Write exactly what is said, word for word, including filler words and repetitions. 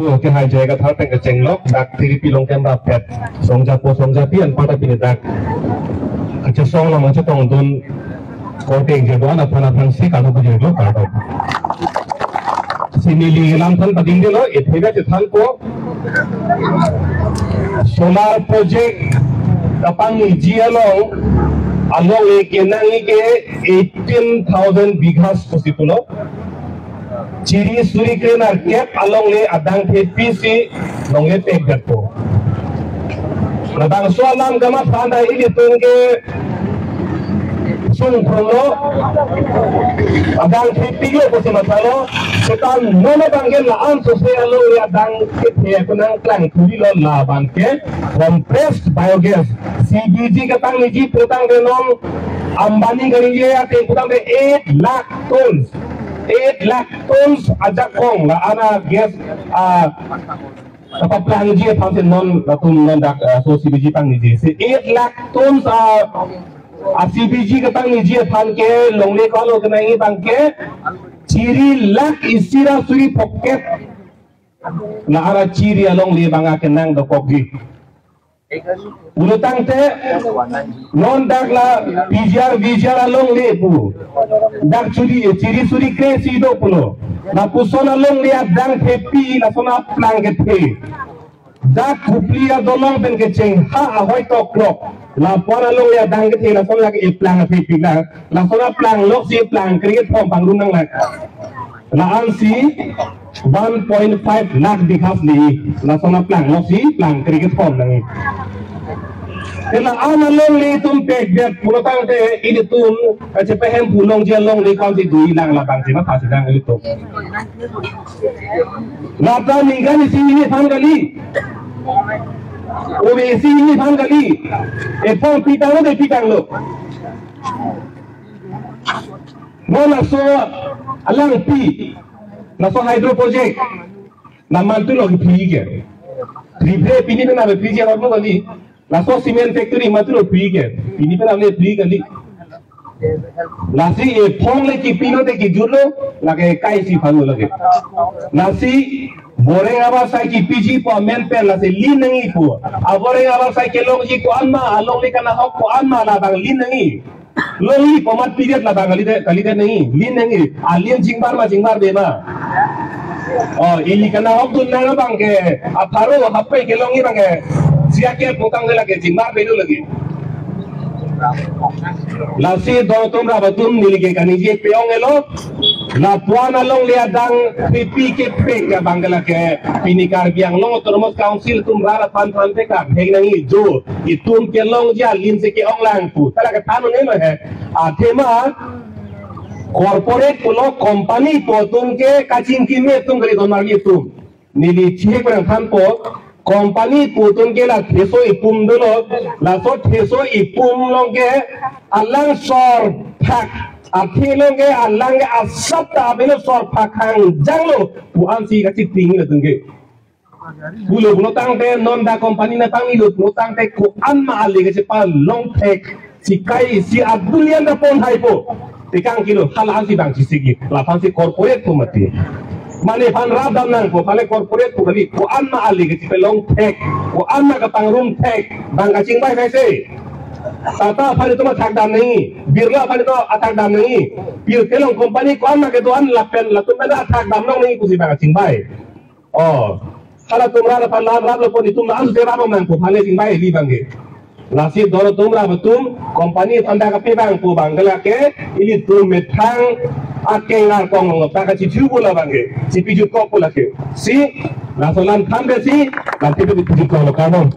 Oke, hai jai kathar teng kechenglok, dak tiripi long kem rapet. Songjapo songjapi anparta pini dak kachesong long kachetongdun korte je doan aphan aphan si kado bujenglo kado. Si neli lam than padingdelo, ethebe chethanpo. Solar project kapangji along, alongle kenangji ke eighteen thousand bighas pusi pulo. Chiri suri krenerkep alongle adang thepi si longle pekdetpo. Labangso alam kamatha ta ilitum ke sungphronglo, adang thepilo pusi mathalo. Seta non abang ke la-an sose alongle adang kethe kunang klang thurilo, labang ke compressed biogas. C B G kapangji putangte non Ambani kaningje ateng putangte eight lakh tons. Eight lakh tons ajakong la-an agas, ah, kapaplangji aphan si non latum non dak, ah, so C B G pangniji. Si eight lakh tons, ah, ah, C B G kapangji aphan ke longle kalo kenangji abang ke chiri lakh isi ra suri phokep. La-an chiri alongle abang kenang dokokji. Pulotangte non dak la P G R, V G R alongle pu. Dak chiri, chiri suri kre si do pulo. Lapuson alongle adang thepi, lason aplang kethe. Dak Khupli adolong pen kecheng ha ahoi toklok. Lapuan alongle adang kethe, lason lake eplang thepi lang. Lason aplang lok si plang kre kethom pangrum nang lak. La-an si one point five lakh bighas li. Lason aplang lok si plang kre kethom nang. Te la-an alongle itum pekdet pulotangte ilitum kachepehem pu longji alongle kon si dui lang labang si mathasi lang ilitum. Lata ningkan isi hini aphan kali. Ove isi hini aphan kali. Ephong pitanglo de pitanglo. Non laso alangpi, laso hydro project, na mantu lo free ke. Free, free pini na free je lo kali. Laso cement factory mantu lo free ke. Pini pen na free kali. Lasi ephong le kipi lo te kijut lo, lake kai si aphan lo lake. Lasi boreng abar sai kipiji pu amen pen lasi lin nangji pu. Aboreng abar sai kelongji ko-an ma, alongle kanahok ko-an ma labang lin nangji. Longji pu amat pidet labang kalidet, kalidet nangji, lin nangji. Alin chingbar ma chingbarbe ma. Oh, ili kanahokdun nang abang ke, apharo hape kelongji abang ke. Siak ke putangte lake chingbarbe do lagi. Lasi don atum rap atum neli ke kaningje pe-ong-elo. Lapuan alongle adang thepi kepek abang ke lake pini Karbi Anglong Autonomous Council atum rat aphan aphan te kardeng nangji, jo itum kelongji alin si ke-ong lang pu. Ta lake than un-elo he. Athema corporate pulo company pu atum ke kachingki me atum kali don marli atum. Neli chihek perang thanpo, company pu atum ke la theso ipum dolo, laso theso ipum along ke alang sor phak, athe along ke alang ke asap ta abelo sor phak hangjang lo pu ansi kachiting latum ke. Pulo pulotangte non dak company na tangni lo pulotangte ko-an ma ale kachepalong thek. Si kai si adulian ta pon haipo. Tekang kilo hala ansi bang si sigi. Laphan si corporate pu mati. Mane aphan rap dam nangpo, aphan le corporate pu kali. Ko-an ma ale kachepalong thek. Ko-an ma kapangrum thek. Bang kachingbai kai se. Tata aphan itum athak dam nangji. Birla aphan itum athak dam nangji. Pir kelong company ko-an ma kedo-an lapen latum pen athak dam long nangji pusi bang kachingbai. Oh, halatum rat aphan lam rap lo pon itum la-an te rap nangpo aphan le chingbai ili abang ke. Lasi don atum rap atum company aphan ta kape abang pu abang ke lake ilitum methang akeng arkong lo ta kachithu pu labang ke. Si pijut kok pu lake. Si laso lam than be si lam te pijut kok lo kardom.